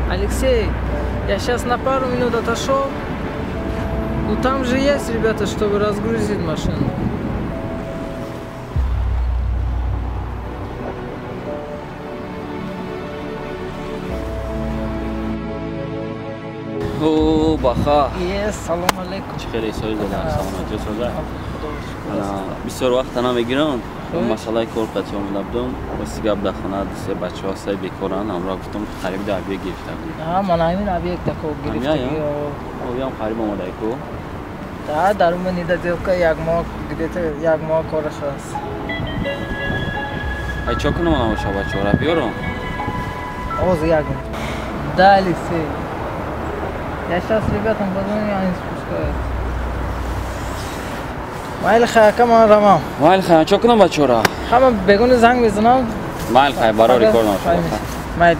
Алексей, я сейчас на пару минут отошел. Ну там же есть ребята, чтобы разгрузить машину. О, баха. Салом алейкум. Чӣ хеле соз додам, саломатӣ соза. Бисёр вақт намегирам. Масъалаи кор қатъи омада будам. Рости гап дар хона се бачаҳо сай бекоранд. Ҳамроҳ гуфтам қариб да объект гирифта будем. Ман ҳамин объекта ко гирифтагӣ. Оям қариб омадай ку? Да, дар умани доделка як моҳ, где-то як моҳ кораш аст. Ай чо кунам ана бачаҳоро биёрам? Оз як минут. Да, Алексей. Я сейчас ребятам позвоню, они спускаются. Майли хай, ака ман равам. Майли хай, чо кунам бачаҳоро? Ҳама бегуни занг мезанам. Майли хай, барори кор нашуда. Майли.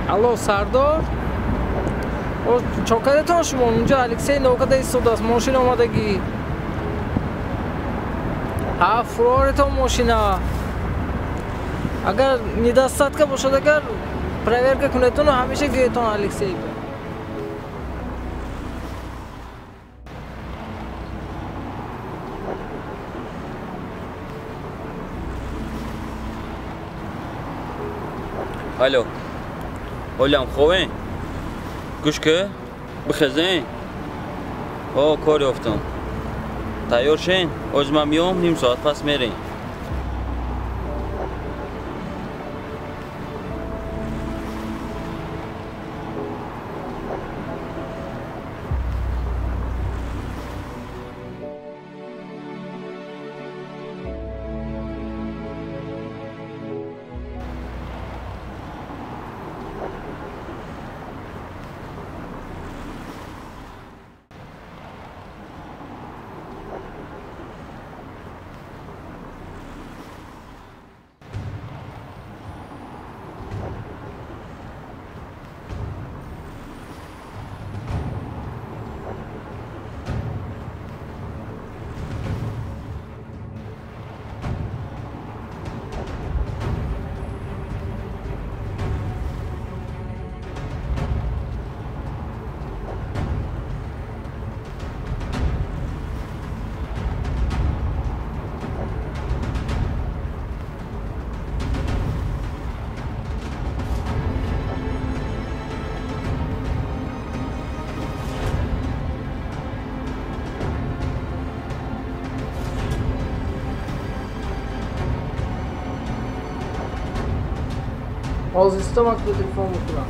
Алло, Сардор? Чо кардетон шумо? Унҷо Алексей нокада истодааст, мошин омадагӣ. Ҳа, фуроретон мошина. Агар недостатка бошад, агар проверка кунедтону ҳамеша гӯедтон Алексей. Алло. Олям ховен? Гӯш ки, бихезен. О, кор ёфтам. Тайёр шен, оз ман миём, ним соат пас мерем. Ҳозир истомак ба телефон мекунам.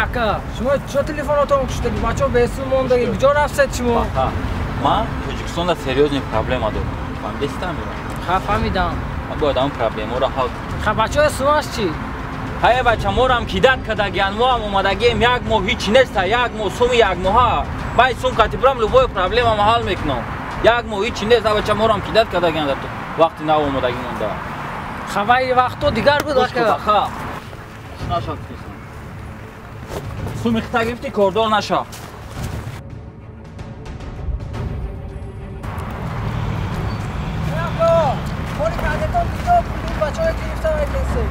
Ака, шумо чо телефонотон куштаги? Бачаҳо бесун мондаги. Куҷо рафтед шумо? Ман Тоҷикистонда серьёзный проблема дорам. Фаҳмидастам? Ха, фаҳмидам. Ман бояд ҳамон проблемаро ҳал кунам. Ха, бачаҳои сумаш чӣ? Ҳай бача морам кидат кардагиан, мо ҳам омадагием як моҳ ҳеч неста, як моҳ суми як моҳа. Бай сум кати брам любой проблема ма ҳал мекунам. Як моҳ ҳеч нест, бача морам кидат кардагиан дар вақти нав омадагӣ монда. Хавай вақто дигар буд ака. Ха. Наша кисан. Суми хита гирифти кордор наша. Кори кардетон дидо пули бачаҳое гирифта мекунсед.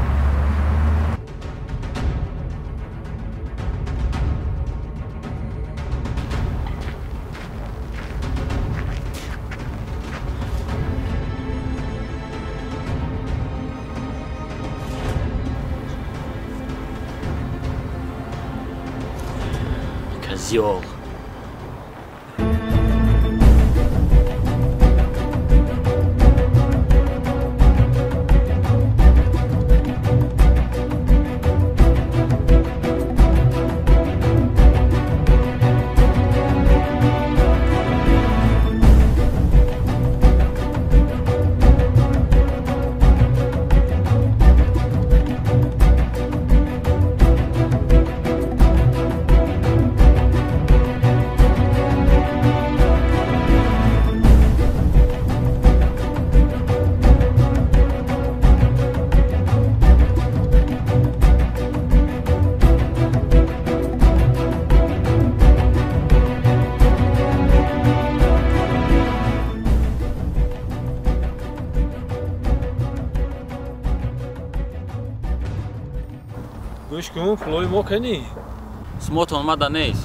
Козёл. Гӯш кун, пулои мо кани? Сумотон омада нест.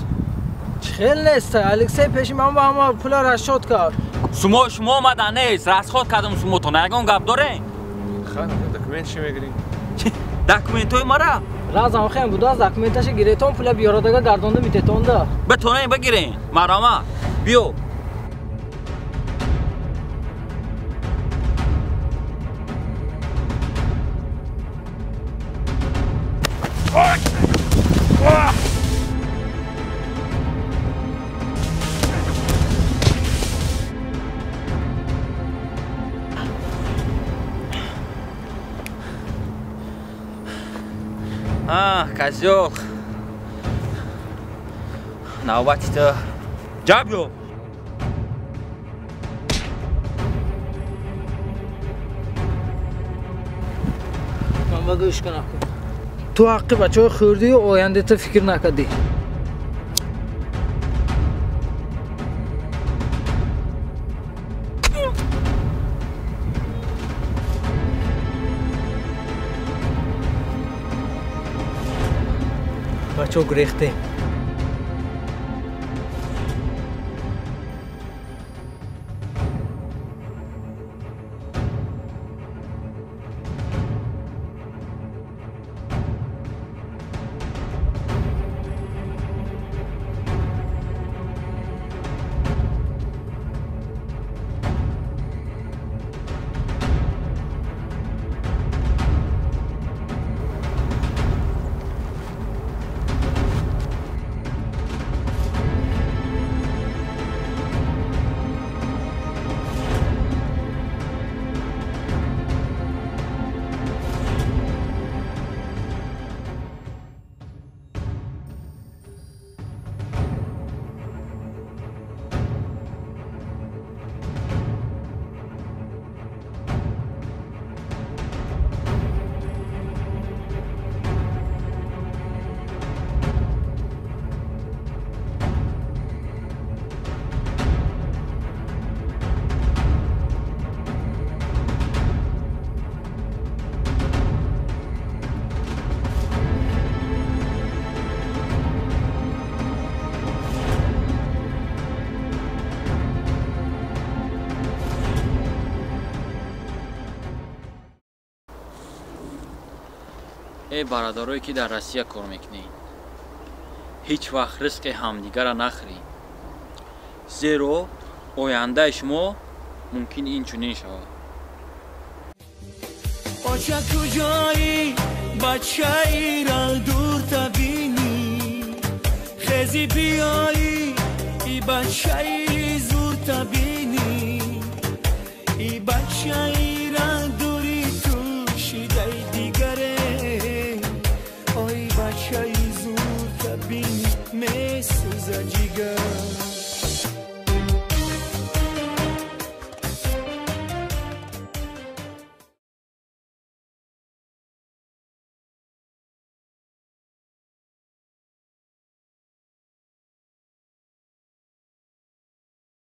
Чӣ хел нест? Алексей пеши ман ба ҳама пула расчёт кард. Сумо шумо омада нест, расход кардам сумотон. Ягон гап дорем? Ха, документ чӣ мегирем? Документҳои мара? Разам хем будааст, документаша гиретон, пула биёродага гардонда митетонда. Битонем бигирем. Марама, биё. А, козёл. Навбати ту. Ҷаб ё. Ман ба гӯш кун аку. Ту ҳаққи бачаҳои хурдию ояндата фикр накардӣ. Бачаҳо гурехтем. Эй бародарое ки дар Россия кор мекунед, ҳеҷ вақт ризқи ҳамдигарро нахӯред, зеро ояндаи шумо мумкин ин чунин шавад. Оча куҷоӣ бачаиро дурта бинӣ, хези биёӣ и бачаи зурта бинӣ, и бачаира дури ту шидаи дигаре. ҷигар.